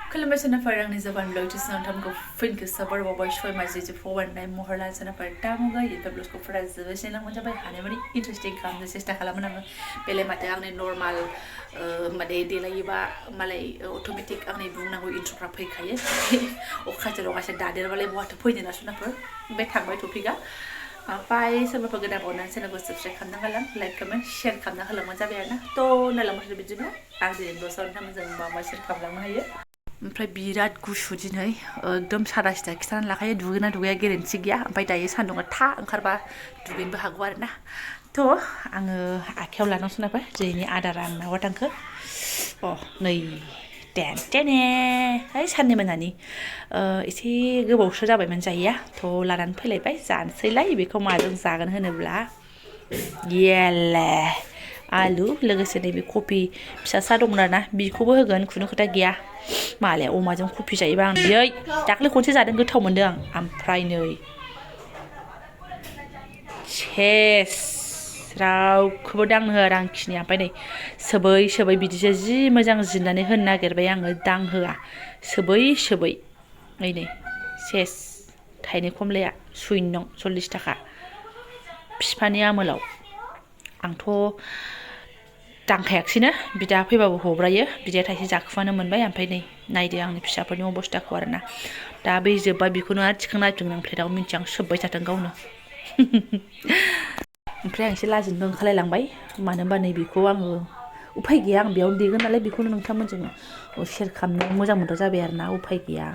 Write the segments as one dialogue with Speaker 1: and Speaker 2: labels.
Speaker 1: खुलुमबाय सोनाफोर आंनि जबान ब्लगजों नोंथांमोनखौ फिनखौ साबार बावबाय सय माजिजों फवारनाय महरला सोनाफोर दामुगा इउटुब ब्लगखौ फरायजोबो सेलांमोन जाबाय हानायमानि इन्टारेस्टिं खालामनो सेस्था खालामो आङो बेलाय माथो आंनि नर्माल माने देलायोबा मालाय अट'मेटिक आंनि बुंनांगौ इन्ट्र'फ्रा फैखायो अखाजों अखासो दादेरबालाय बहाथो फैनो ना सोनाफोर बे थांबाय टपिकआ ओमफ्राय सोरबाफोर गोदान बावनानै चेनेलखौ साबस्क्राइब खालामना गालां लाइक कमेन्ट शेयार खालामना होलांबानो जाबाय आरो ना थ' नायलांबाय बिदिब्ला आं दिनै दसेयावनो नोंथांमोनजों मा शेयार खालामलांनो हायो ओमफ्राय बिराद गुसु दिनै एकदम सादा सिदा खिथानानै लाखायो दुगैना दुगैया गेरेन्थि गैया ओमफ्राय दायो सान्दुङा था ओंखारबा दुगैनोबो हागौ आरो ना थ' आङो आखायाव लानां सोनाबाय दिनैनि आदारा आं माबा थांखो नै टेने है साननै मोनानि एसे गोबावसो जाबायमोन जायैया थ' लानानै फैलायबाय जानोसैलाय बेखौ माजों जागोन होनोब्ला येले आलु लोगोसे नैबे कफि फिसासा दंमोन आरोना बिखौबो होगोन खुनु खोथा गैया मालाय अमाजों कफि जायोबा आं यै दाख्लै खनसे जादों गोथाव मोनदों आं ओमफ्राय नै सेस रावखौबो दांनो होआ आंखिनिया ओमफ्राय नै सोबै बिदिसो जि मोजां जिरनानै होनो नागिरबाय आङो दांहोआ सोबै नै सेस थाइनै खमलाया सुइनं 40 थाखा बिफानि आमोलाव आंथ' दांखायाखिसैनो बिदा फैबाबो हब्रायो बिदाया थाइसे जाखुमानो मोनबाय ओमफ्राय नै नायदो आंनि फिसाफोरनि अबस्थाखौ आरोना दा बै जोब्बा बेखौनो आरो थिखांना होफिनगोन आं प्लेटाव मिन्थिया आं सोब्बाय थाथों गावनो ओमफ्राय आं एसे लाजिनोबो ओंखारलायलांबाय मानो होनबा नैबेखौ आङो उफाय गैया आं बेयावनो देगोन नालाय बेखौनो नोंथांमोनजों शेयार खालामनो मोजां मोनग्रा जाबाय आरोना उफाय गैया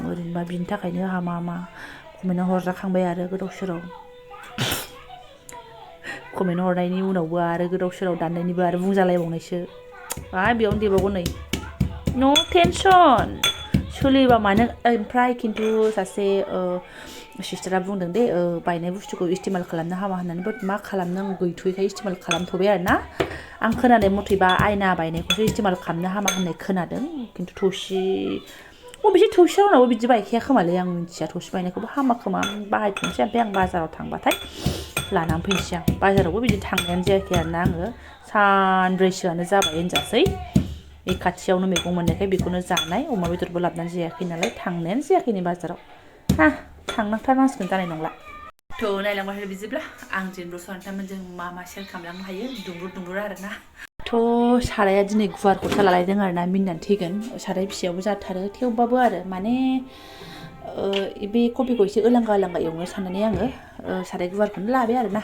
Speaker 1: ओरैनोबा बिनि थाखायनो मा कमेन्टआव हरजाखांबाय आरो गोदाव सोराव कमेन्ट हरनायनि उनावबो आरो गोदाव सोराव दाननायनिबो आरो बुंजालायबावनायसो बेयावनो देबावगोन नै नो टेनसन सोलियोबा मानो ओमफ्राय खिन्थु सासे सिस्टारा बुंदों दे बायनाय बुस्थुखौ इस्तेमाल खालामनो हामा होननानै बाट मा खालामनो आं गैथ'यैखाय इस्तेमाल खालामथ'बाय आरोना आं खोनानाय मथेबा आयना बायनायखौसो इस्तेमाल खालामनो हामा होननाय खोनादों खिन्थु थौसि अबेसे थौसिया उनावबो बिदि बायखाया खोमालै आं मिन्थिया थौसि बायनायखौबो हामा खोमा बाहायथ'नोसै ओमफ्राय आं बाजाराव थांबाथाय लानानै फैनोसै आं बाजारावबो बिदि थांनायानो जायाखै आरोना आङो सानब्रैसोआनो जाबाय होनजासै बे खाथियावनो मैगं मोननायखाय बेखौनो जानाय अमा बेदरबो लाबोनानै जायाखै नालाय थांनायानो जायाखै नै बाजाराव थांनांथारनांसिगोन जानाय नंला थ' नायलांबाय बिदिब्ला आं दिनै दसे नोंथांमोनजों मा शेयार खालामलांनो हायो दुंबुर आरोना थ' साराया दिनै गुवारखौसो लालायदों आरोना मिनिनानै थैगोन साराय फिसायावबो जाथारो थेवबाबो आरो माने बे कफिखौ एसे ओलांगा एवनो साननानै आङो साराय गुवारखौनो लाबाय आरोना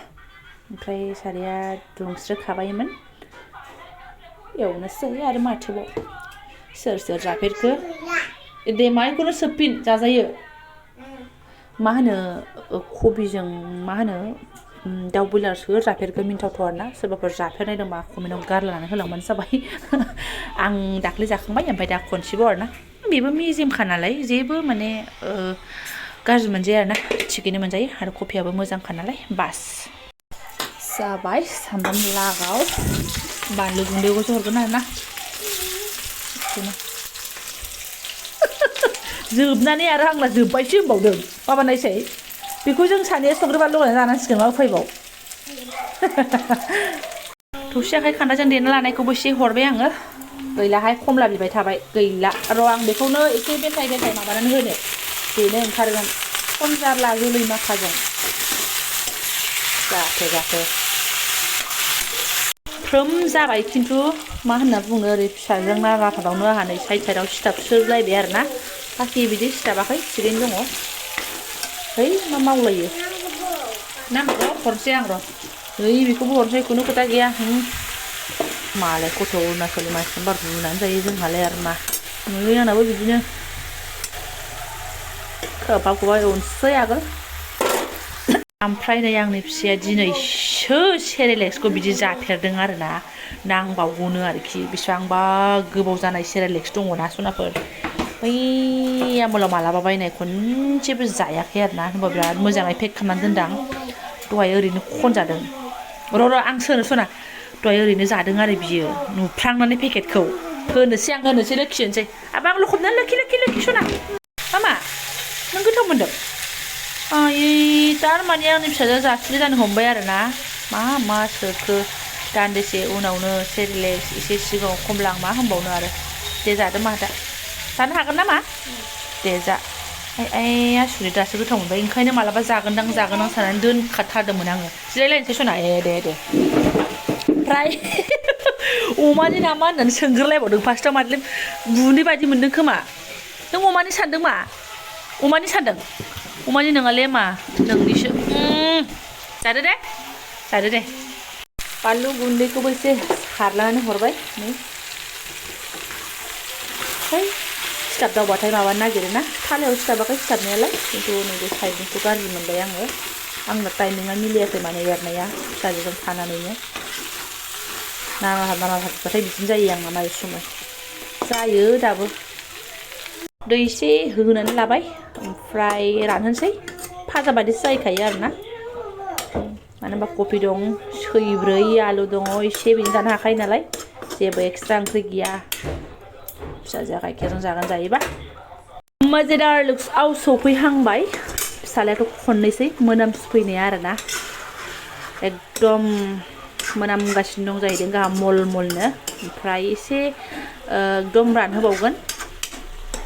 Speaker 1: ओमफ्राय साराया दुंस्रोखाबायमोन एवनोसै आरो माथोबाव सोर जाफेरखो दे माइखौनो सोबफिन जाजायो मा होनो कबिजों मा होनो दाउ बयलार सोर जाफेरखो मिन्थावथाव आरोना सोरबाफोर जाफेरनाय दंबा कमेन्टआव गारलानानै होलांबानो जाबाय आं दाख्लै जाखांबाय ओमफ्राय दा खनसेबाव आरोना बेबो मेजेमखा नालाय जेबो माने गाज्रि मोनजाया आरोना थिगैनो मोनजायो आरो कफियाबो मोजांखा नालाय बास जाबाय सामब्राम लागाव बानलु गुन्दैखौसो हरगोन आरोना जोबनानै आरो आंना जोब्बायसो होनबावदों माबानायसै बेखौ जों सानैया संख्रि बानलु लगायना जानांसिगोन मा उफायबाव थौसि आखाइ खान्दाजों देना लानायखौबो एसे हरबाय आङो गैलाहाय खमला बिबाय थाबाय गैला र' आं बेखौनो एसे बेलथाय माबानानै होनो देनो ओंखारगोन खम जारला जोलै माखाजों जाथो फ्रोम जाबाय खिन्थु मा होनना बुङो ओरै फिसाजों नाराफोरावनो आंहा नै साइडआव सिथाबसोलायबाय आरोना बाखि बिदि सिथाबाखै थिगैनो दङ है मा मावलायो नांगौ हरसै आं र' बेखौबो हरसै खुनु खोथा गैया मालाय गथ' अरुणाचलनि मानसिफोर बार रुनानै जायो जोंहालाय आरो मा आंनाबो बिदिनो खोबहाब एवनोसै आगोल ओमफ्राय नै आंनि फिसाया दिनैसो सेरेलेक्सखौ बिदि जाफेरदों आरोना नांबावगौनो आरोखि बेसेबांबा गोबाव जानाय सेरेलेक्स दङना सनाफोर बै आमोलाव मालाबा बायनाय खनसेबो जायाखै आरोना होनबा बिराद मोजाङै पेक खालामनानै दोनदां दहाय ओरैनो खनजादों र' आं सना दहाय ओरैनो जादों आरो बियो नुफ्रांनानै पेकेटखौ होनोसै लोखि होनोसै आं लखबनानै लोखि सना मा नों गोथाव मोनदों तारमाने आंनि फिसाजोआ जाफिननाय जानो हमबाय आरोना मा सोखो दान्दिसे उनावनो सेरेलेक्स एसे सिगाङाव खमला आं मा होनबावनो आरो दे जादो मा दा जानो हागोन नामा दे जा आइया सुरि दासो गोथाव मोनबाय ओंखायनो मालाबा जागोनदां साननानै दोनखाथारदोंमोन आङो जिरायलायनोसै सना दे ओमफ्राय अमानि नामा होननानै सोंग्रोलायबावदों फार्स्टआव माथो गुन्दै बायदि मोनदों खोमा नों अमानि सानदों मा अमानि सानदों अमानि नङालै मा नोंनिसो जादो दे बानलु गुन्दैखौबो एसे सारलानानै हरबाय नै सिथाब दावबाथाय माबानो नागिरो ना थालायाव सिथाबाखै सिथाबनायालाय खिन्थु नैबे साइडनिखौ गाज्रि मोनबाय आंना टाइमिंआ मिलायाखै माने एरनाया फिसाजोजों थानानैनो नामाहाबबाथाय बिदिनो जायो आंना माइ समाव जायो दाबो दै एसे होनानै लाबाय ओमफ्राय रानहोनोसै फाजा बायदिसो जाहैखायो आरोना मानो होनबा कफि दं सैब्रै आलु दङ एसे बिदिनो जानो हाखायो नालाय जेबो एक्सट्रा ओंख्रि गैया फिसाजोआ गाइखेरजों जागोन जायोबा मजेदार लुक्सआव सफैहांबाय फिसालायाथ' खननैसै मोनामसुफैनाया आरोना एकदम मोनामगासिनो दं जाहैदों गाहाम मलनो ओमफ्राय एसे एकदम रानहोबावगोन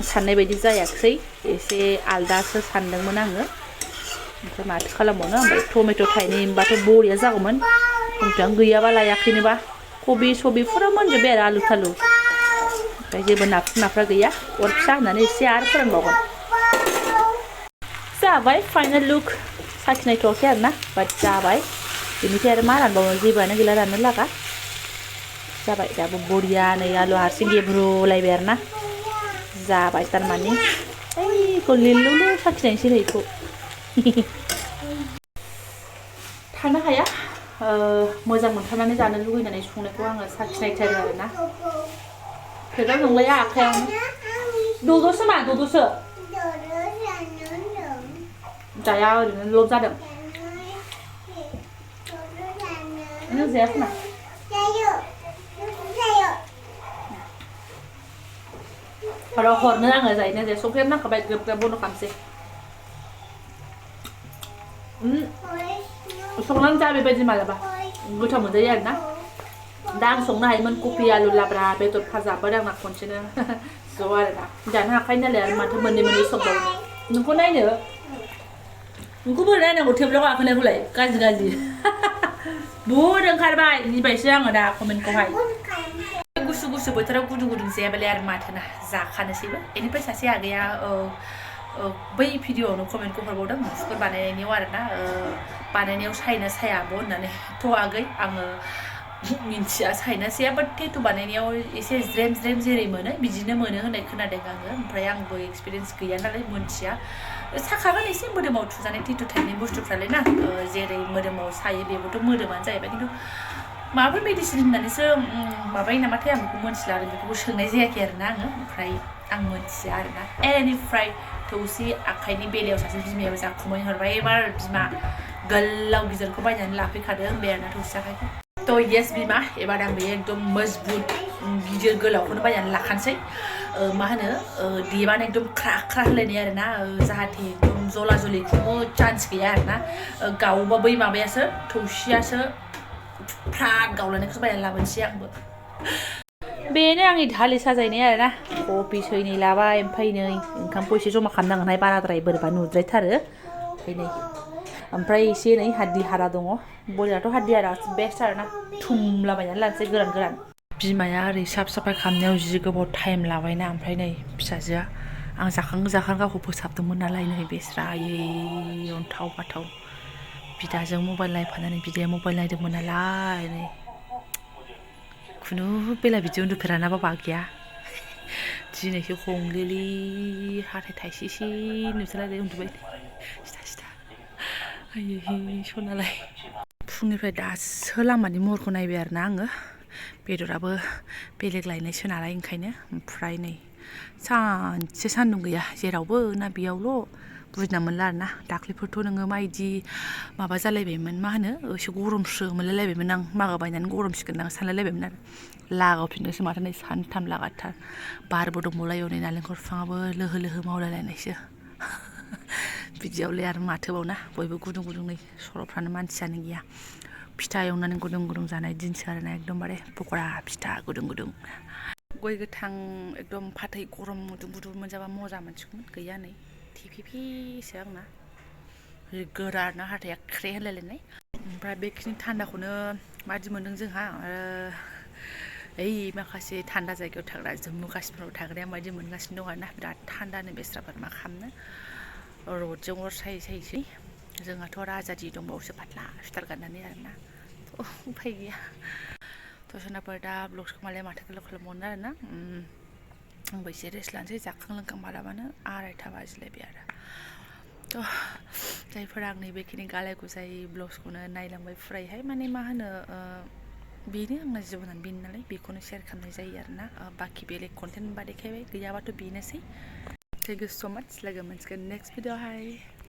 Speaker 1: साननाय बायदि जायाखसै एसे आलदासो सानदोंमोन आङो ओमफ्राय माथो खालामबावनो ओमफ्राय टमेट' थाइनैबाथ' बरिया जागौमोन टमेट'आनो गैयाबा लायाखैनोबा कबि सबिफोरा मोनजोब्बाय आरो आलु थालु ओमफ्राय जेबो नाफ्रा गैया अर फिसा होननानै एसे आरो फोरानबावगोन जाबाय फाइनेल लुक साखिनायथ'वाखै आरोना बाट जाबाय बेनिफ्राय आरो मा रानबावनो जेबोआनो गैला राननो लागा जाबाय दाबो बरिया नै आलु हारसिं गेब्रुलायबाय आरोना जाबाय थारमाने ओइखौ लिलुलु साखिनायसै नैखौ थानो हाया मोजां मोनथारनानै जानो लुगैनानै संनायखौ आङो साखिनायथारो आरोना फेग्रा नंलाया आखायावनो दद'सो मा दद'सो जाया ओरैनो लब जादों नों जाया खोमा र' हरनो आङो जायोना जाया संख्रियाबो नांखाबाय ग्रोब ग्रोब बन्द' खालामसै संनानै जा बेबायदि मालाबा गोथाव मोनजायो आरोना दा आं संनो हायोमोन कफि आलु लाब्रा बेदर भाजाफोर आंना खनसेनो ज' आरोना जानो हाखायो नालाय आरो माथो मोननै संबावनो नोंखौ नायनो नोंखौ बोरै नायनांगौ टेबोलाव गाखोनायखौलाय गाज्रि बुहुद ओंखारबाय गिबायसो आङो दा कमेन्टखौहाय गुसु बोथोराव गुदुं जायाबालाय आरो माथोना जाखानोसैबो बेनिफ्राय सासे आगैया बै भिडिअआवनो कमेन्टखौ हरबावदों मुसुगुर बानायनायनियाव आरोना बानायनायाव सायोना साया आब' होननानै थ' आगै आङो मिन्थिया सायना साया बाट टेटु बानायनायाव एसे ज्रेम जेरै मोनो बिदिनो मोनो होननाय खोनादों आङो ओमफ्राय आंबो एक्सपिरियेन्स गैया नालाय मोनथिया साखागोन एसे मोदोमाव थुजानाय टेटु टाइपनि बुस्थुफ्रालाय ना जेरै मोदोमाव सायो बेबोथ' मोदोमानो जाहैबाय खिन्थु माबाफोर मेडिसिन होननानैसो माबायो नामाथाय आं बेखौ मोनथिला आरो बेखौबो सोंनाय जायाखै आरोना आङो ओमफ्राय आं मोनथिया आरोना एनिफ्राय थौसि आखाइनि बेलायाव सासे बिमायाबो जा कमेन्ट हरबाय एबार बिमा गोलाव गिदिरखौ बायनानै लाफैखादों होनबाय आरोना थौसि आखाइखौ थ' येस बिमा एबार आं बे एकदम मजबुत गिदिर गोलावखौनो बायनानै लाखानोसै मा होनो देबानो एकदम ख्रा होलायनाय आरोना जाहाथे एकदम जला जलिखौबो चान्स गैया आरोना गावोबा बै माबायासो थौसियासो फ्राद गावलायनायखौसो बायनानै लाबोनोसै आंबो बेनो आंनि दालि साजायनाय आरोना कफि सैनै लाबाय ओमफ्राय नै ओंखामखौ एसे जमा खालामनांगोनहाय बाराद्राय बोरैबा नुद्रायथारो ओमफ्राय एसे नै हाद्दि हारा दङ बयलाराथ' हाद्दि हारा बेस्ट आरोना थुमलाबायनानै लानोसै गोरान बिमाया ओरै साफ साफाय खालामनायाव जि गोबाव टाइम लाबायना ओमफ्राय नै फिसाजोआ आं जाखां गावखौ फोसाबदोंमोन नालाय नै बेस्रा आयै अन्थाव बाथाव बिदाजों मबाइल नायफानानै बिदाया मबाइल नायदोंमोन नालाय नै खुनु बेला बिदि उन्दुफेराना बाबा गैया दिनैसो हंलेलि हाथाय थाइसेसे नुजालायनाय उन्दुबाय सिदा आयै सनालाय फुंनिफ्राय दासो लामानि महरखौ नायबाय आरोना आङो बेदराबो बेलेग लायनायसो नालाय ओंखायनो ओमफ्राय नै सानसे सान्दुं गैया जेरावबो ना बेयावल' बुजिना मोनला आरोना दाख्लैफोरथ' नोङो माबायदि माबा जालायबायमोन मा होनो एसे गरमसो मोनलायलायबायमोन आं मागो बायनानै गरमसिगोन आं सानलायलायबायमोन आरो लागावफिनदोंसो माथो नै सानथाम लागाथार बारबो दंबावलायो नै नालेंखर बिफाङाबो लोहो मावलायलायनायसो बिदियावलाय आरो माथोबावना बयबो गुदुं नै सर'फ्रानो मानसियानो गैया फिथा एवनानै गुदुं जानाय दिनसो आरोना एकदमबारे पक'रा फिथा गुदुं गय गोथां एकदम फाथै गरम दुंबुर मोनजाबा मोजां मोनसिगौमोन गैया नै थिफिफिसो आंना गोरा ना हाथाया ख्रे होनलायलायनाय ओमफ्राय बेखिनि थान्दाखौनो मादि मोन्दों जोंहा ओइ माखासे थान्दा जायगायाव थाग्रा जम्मु काश्मीराव थाग्राया मादि मोनगासिनो दं आरोना बिराद थान्दानो बेस्राफोर मा खालामनो रडजों अर सायै सायैसै जोंहाथ' राजादि दंबावोसो फाथ्ला सुइटार गाननानै आरोना उफाय गैया दसनाफोर दा ब्लग्सखौ मालाय माथो गोलाव खालामबावनो आरोना आंबो एसे रेस्ट लानोसै जाखां लोंखां मालाबानो 2:30 बाजिलायबाय आरो जायफोरा आंनि बेखिनि गालाय गुजाय ब्लग्सखौनो नायलांबाय फुरायहाय माने मा होनो बेनो आंना जिबनानो बेनो नालाय बेखौनो शेयार खालामनाय जायो आरोना बाखि बेलेग कन्टेन्ट बा देखायबाय गैयाबाथ' बेनोसै थेंक इउ स' माच लोगो मोनसिगोन नेक्स्ट भिडिअ'आवहाय